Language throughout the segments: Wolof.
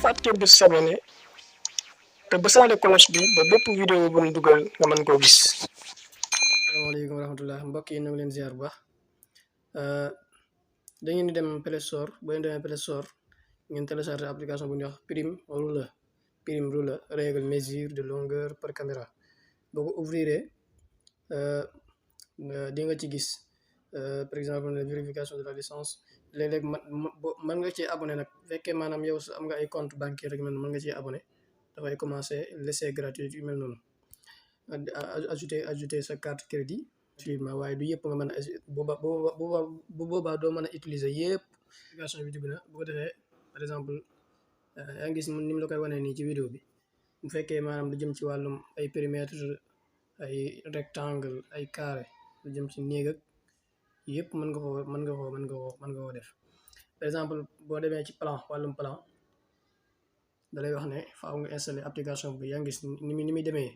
fàtte bu s'abonné te bësaale cloche bi ba bépp vidéo bu ñu dugal nga mën koo gis. asalaamaaleykum wa rahmatullah mbokk yi ñu ngi leen ziar bu baax. da ngeen di dem Play Store boo leen demee Play Store ngeen télécharger application bu ñuy wax Prime Ruler règle mesure de longueur par caméra. boo ko ouvrir di nga ci gis par exemple la vérification de la licence. léeg-léeg mën nga ci abonné nag fekkee maanaam yow am nga ay compte bancaire rek mën nga ci abonné. dafay commencer l'essai gratuit yu mel noonu ajouter sa carte crédit suivement waaye du yëpp nga mën a bu boobaa doo mën a utiliser yëpp. application bi dugg na bu ko defee par exemple yaa ngi gis ni mu la koy wanee nii ci vidéo bi bu fekkee maanaam lu jëm ci wàllum ay périmètre ay rectangle ay carré lu jëm ci néeg ak yëpp mën nga koo def. par exemple boo demee ci wàllum plan da lay wax ne faaw nga installé application bi. yaa ngi gis ni muy demee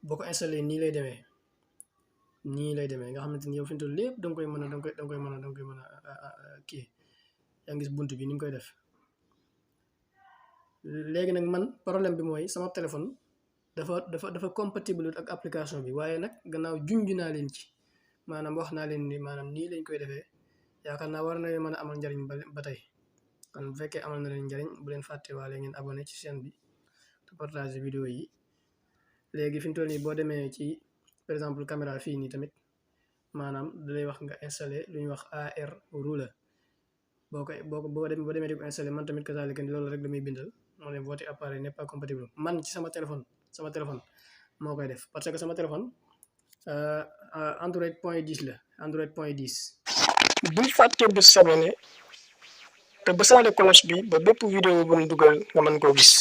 boo ko installé nii lay demee nga xamante ni yow fi mu toll lépp danga koy mën a kii. yaa ngi gis bunt bi ni mu koy def. léegi nag man problème bi mooy sama téléphone dafa compatible ak application bi waaye nag gannaaw junj naa leen ci maanaam wax naa leen ni maanaam nii lañ koy defee yaakaar naa war na leen mën a amal njariñ ba tey. kon bu fekkee amal na leen njariñ bu leen fàtte waale ngeen abonné ci chaîne bi te partage vidéo yi. léegi fi mu toll nii boo demee ci par exemple caméra fii nii tamit maanaam da lay wax nga installé lu ñuy wax AR Ruler. boo demee di ko installé man tamit kasaalika loolu rek damay bindal moo ne votre appareil n'est pas compatible man ci sama téléphone moo koy def parce que sama téléphone Android point 10 la Android point 10. bul fàtte bu s'abonné te bësaale cloche bi ba bépp vidéo bu ñu dugal nga mën koo gis.